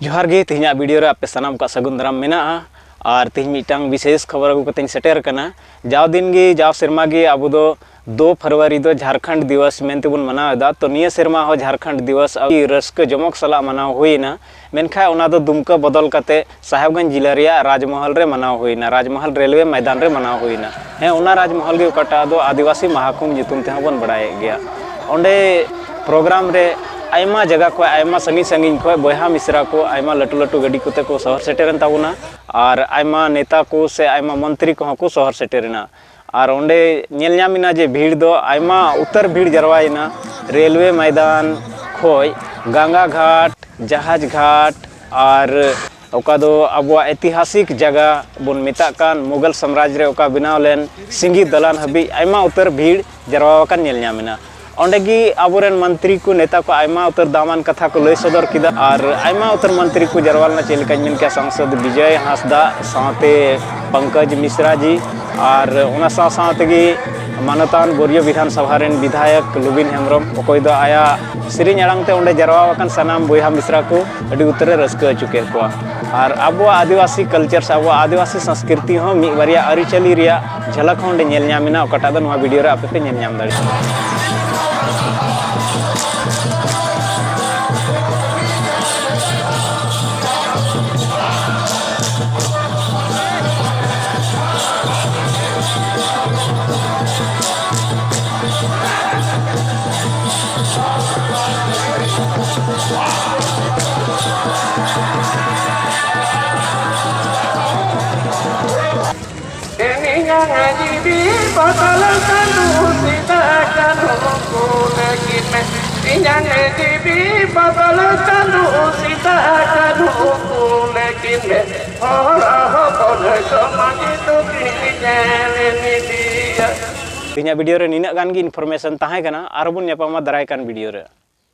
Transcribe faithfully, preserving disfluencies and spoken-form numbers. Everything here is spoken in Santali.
ᱡᱚᱦᱟᱨ ᱜᱮ, ᱛᱮᱦᱮᱧᱟᱜ video ᱨᱮ ᱟᱯᱮ ᱥᱟᱱᱟᱢ ᱠᱚᱣᱟᱜ ᱥᱟᱹᱜᱩᱱ ᱫᱟᱨᱟᱢ ᱢᱮᱱᱟᱜᱼᱟ᱾ ᱟᱨ ᱛᱮᱦᱮᱧ ᱢᱤᱫᱴᱟᱝ ᱵᱤᱥᱮᱥ ᱠᱷᱚᱵᱚᱨ ᱟᱹᱜᱩ ᱠᱟᱛᱮᱧ ᱥᱮᱴᱮᱨ ᱟᱠᱟᱱᱟ᱾ ᱡᱟᱣ ᱫᱤᱱ ᱜᱮ, ᱡᱟᱣ ᱥᱮᱨᱢᱟ ᱜᱮ ᱟᱵᱚ ᱫᱚ ᱫᱩ ᱯᱷᱮᱵᱽᱨᱩᱣᱟᱨᱤ ᱫᱚ ᱡᱷᱟᱨᱠᱷᱚᱸᱰ ᱫᱤᱵᱚᱥ ᱢᱮᱱᱛᱮ ᱵᱚᱱ ᱢᱟᱱᱟᱣ ᱮᱫᱟ᱾ ᱛᱚ, ᱱᱤᱭᱟᱹ ᱥᱮᱨᱢᱟ ᱦᱚᱸ ᱡᱷᱟᱨᱠᱷᱚᱸᱰ ᱫᱤᱵᱚᱥ ᱟᱹᱰᱤ ᱨᱟᱹᱥᱠᱟᱹ ᱡᱚᱢᱚᱠ ᱥᱟᱞᱟᱜ ᱢᱟᱱᱟᱣ ᱦᱩᱭᱮᱱᱟ᱾ ᱢᱮᱱᱠᱷᱟᱱ ᱚᱱᱟ ᱫᱚ ᱫᱩᱢᱠᱟᱹ ᱵᱚᱫᱚᱞ ᱠᱟᱛᱮ ᱥᱟᱦᱮᱵᱽᱜᱚᱸᱡᱽ ᱡᱤᱞᱟᱹ ᱨᱮᱭᱟᱜ ᱨᱟᱡᱽᱢᱚᱦᱚᱞ ᱨᱮ ᱢᱟᱱᱟᱣ ᱦᱩᱭᱮᱱᱟ, ᱨᱟᱡᱽᱢᱚᱦᱚᱞ ᱨᱮᱞᱣᱮ ᱢᱚᱭᱫᱟᱱ ᱨᱮ ᱢᱟᱱᱟᱣ ᱦᱩᱭᱮᱱᱟ᱾ ᱦᱮᱸ, ᱚᱱᱟ ᱨᱟᱡᱽᱢᱚᱦᱚᱞ ᱜᱮ ᱚᱠᱟᱴᱟᱜ ᱫᱚ ᱟᱹᱫᱤᱵᱟᱹᱥᱤ ᱢᱟᱦᱟᱠᱩᱢ ᱧᱩᱛᱩᱢ ᱛᱮᱦᱚᱸ ᱵᱚᱱ ᱵᱟᱲᱟᱭᱮᱫ ᱜᱮᱭᱟ᱾ ᱚᱸᱰᱮ program ᱨᱮ ᱟᱭᱢᱟ ᱡᱟᱭᱜᱟ ᱠᱷᱚᱱ, ᱟᱭᱢᱟ ᱥᱟᱺᱜᱤᱧ ᱥᱟᱺᱜᱤᱧ ᱠᱷᱚᱱ ᱵᱚᱭᱦᱟ ᱢᱤᱥᱨᱟ ᱠᱚ ᱟᱭᱢᱟ ᱞᱟᱹᱴᱩ ᱞᱟᱹᱴᱩ ᱜᱟᱹᱰᱤ ᱠᱚᱛᱮ ᱠᱚ ᱥᱚᱦᱚᱨ ᱥᱮᱴᱮᱨᱮᱱ ᱛᱟᱵᱚᱱᱟ᱾ ᱟᱨ ᱟᱭᱢᱟ ᱱᱮᱛᱟ ᱠᱚ ᱥᱮ ᱟᱭᱢᱟ ᱢᱚᱱᱛᱨᱤ ᱠᱚᱦᱚᱸ ᱠᱚ ᱥᱚᱦᱚᱨ ᱥᱮᱴᱮᱨᱮᱱᱟ᱾ ᱟᱨ ᱚᱸᱰᱮ ᱧᱮᱞ ᱧᱟᱢ ᱮᱱᱟ ᱡᱮ ᱵᱷᱤᱲ ᱫᱚ ᱟᱭᱢᱟ ᱩᱛᱟᱹᱨ ᱵᱷᱤᱲ ᱡᱟᱨᱣᱟᱭᱮᱱᱟ᱾ ᱨᱮᱞᱣᱮ ᱢᱚᱭᱫᱟᱱ ᱠᱷᱚᱱ ᱜᱟᱝᱜᱟ ᱜᱷᱟᱴ, ᱡᱟᱦᱟᱡᱽ ᱜᱷᱟᱴ, ᱟᱨ ᱚᱠᱟ ᱫᱚ ᱟᱵᱚᱣᱟᱜ ᱤᱛᱤᱦᱟᱥᱤᱠ ᱡᱟᱭᱜᱟ ᱵᱚᱱ ᱢᱮᱛᱟᱜ ᱠᱟᱱ, ᱢᱩᱜᱷᱚᱞ ᱥᱟᱢᱨᱟᱡᱽ ᱨᱮ ᱚᱠᱟ ᱵᱮᱱᱟᱣ ᱞᱮᱱ ᱥᱤᱸᱜᱤ ᱫᱟᱞᱟᱱ ᱦᱟᱹᱵᱤᱡ ᱟᱭᱢᱟ ᱩᱛᱟᱹᱨ ᱵᱷᱤᱲ ᱡᱟᱨᱣᱟ ᱟᱠᱟᱱ ᱧᱮᱞ ᱧᱟᱢ ᱮᱱᱟ᱾ ᱚᱸᱰᱮ ᱜᱮ ᱟᱵᱚᱨᱮᱱ ᱢᱚᱱᱛᱨᱤ ᱠᱚ, ᱱᱮᱛᱟ ᱠᱚ ᱟᱭᱢᱟ ᱩᱛᱟᱹᱨ ᱫᱟᱢᱟᱱ ᱠᱟᱛᱷᱟ ᱠᱚ ᱞᱟᱹᱭ ᱥᱚᱫᱚᱨ ᱠᱮᱫᱟ᱾ ᱟᱨ ᱟᱭᱢᱟ ᱩᱛᱟᱹᱨ ᱢᱚᱱᱛᱨᱤ ᱠᱚ ᱡᱟᱨᱣᱟ ᱞᱮᱱᱟ, ᱪᱮᱫ ᱞᱮᱠᱟᱧ ᱢᱮᱱ ᱠᱮᱭᱟ, ᱥᱟᱝᱥᱚᱫ ᱵᱤᱡᱚᱭ ᱦᱟᱸᱥᱫᱟ ᱥᱟᱶᱛᱮ ᱯᱚᱝᱠᱚᱡᱽ ᱢᱤᱥᱨᱟ ᱡᱤ, ᱟᱨ ᱚᱱᱟ ᱥᱟᱶ ᱥᱟᱶ ᱛᱮᱜᱮ ᱢᱟᱱᱚᱛᱟᱱ ᱵᱚᱨᱤᱭᱚ ᱵᱤᱫᱷᱟᱱ ᱥᱚᱵᱷᱟ ᱨᱮᱱ ᱵᱤᱫᱷᱟᱭᱚᱠ ᱞᱩᱵᱤᱱ ᱦᱮᱢᱵᱨᱚᱢ, ᱚᱠᱚᱭ ᱫᱚ ᱟᱭᱟᱜ ᱥᱮᱨᱮᱧ ᱟᱲᱟᱝ ᱛᱮ ᱚᱸᱰᱮ ᱡᱟᱨᱣᱟ ᱟᱠᱟᱱ ᱥᱟᱱᱟᱢ ᱵᱚᱭᱦᱟ ᱢᱤᱥᱨᱟ ᱠᱚ ᱟᱹᱰᱤ ᱩᱛᱟᱹᱨ ᱮ ᱨᱟᱹᱥᱠᱟᱹ ᱦᱚᱪᱚ ᱠᱮᱫ ᱠᱚᱣᱟ᱾ ᱟᱨ ᱟᱵᱚᱣᱟᱜ ᱟᱹᱫᱤᱵᱟᱹᱥᱤ culture ᱥᱮ ᱟᱵᱚᱣᱟᱜ ᱟᱹᱫᱤᱵᱟᱹᱥᱤ ᱥᱚᱝᱥᱠᱨᱤᱛᱤ ᱦᱚᱸ ᱢᱤᱫ ᱵᱟᱨᱭᱟ ᱟᱹᱨᱤᱪᱟᱹᱞᱤ ᱨᱮᱭᱟᱜ ᱡᱷᱟᱞᱟᱠ ᱦᱚᱸ ᱚᱸᱰᱮ ᱧᱮᱞ ᱧᱟᱢ ᱮᱱᱟ, ᱚᱠᱟᱴᱟᱜ ᱫᱚ ᱱᱚᱣᱟ video ᱨᱮ ᱟᱯᱮ ᱯᱮ ᱧᱮᱞ ᱧᱟᱢ ᱫᱟᱲᱮᱭᱟᱜᱼᱟ᱾ ᱤᱧᱟᱝ ᱡᱤᱣᱤ ᱵᱚᱫᱚᱞ ᱪᱟᱸᱫᱚ ᱥᱤᱫᱟ ᱠᱟᱹᱱᱦᱩ ᱠᱩᱞ ᱠᱤᱱ ᱢᱮ᱾ ᱤᱧᱟᱝ ᱡᱤᱣᱤ ᱵᱚᱫᱚᱞ ᱪᱟᱸᱫᱚ ᱥᱤᱫᱟ ᱠᱟᱹᱱᱦᱩ ᱠᱩᱞ ᱠᱤᱱ ᱢᱮ᱾ ᱦᱚᱲ ᱦᱚᱯᱚᱱ ᱥᱚᱢᱟᱡᱽ ᱫᱚ ᱠᱤᱱ ᱧᱮᱞ ᱤᱫᱤᱭᱟ᱾ ᱛᱮᱦᱮᱧᱟᱜ video ᱨᱮ ᱱᱤᱱᱟᱹᱜ ᱜᱟᱱ ᱜᱮ information ᱛᱟᱦᱮᱸ ᱠᱟᱱᱟ᱾ ᱟᱨᱦᱚᱸ ᱵᱚᱱ ᱧᱟᱯᱟᱢᱟ ᱫᱟᱨᱟᱭ ᱠᱟᱱ video ᱨᱮ᱾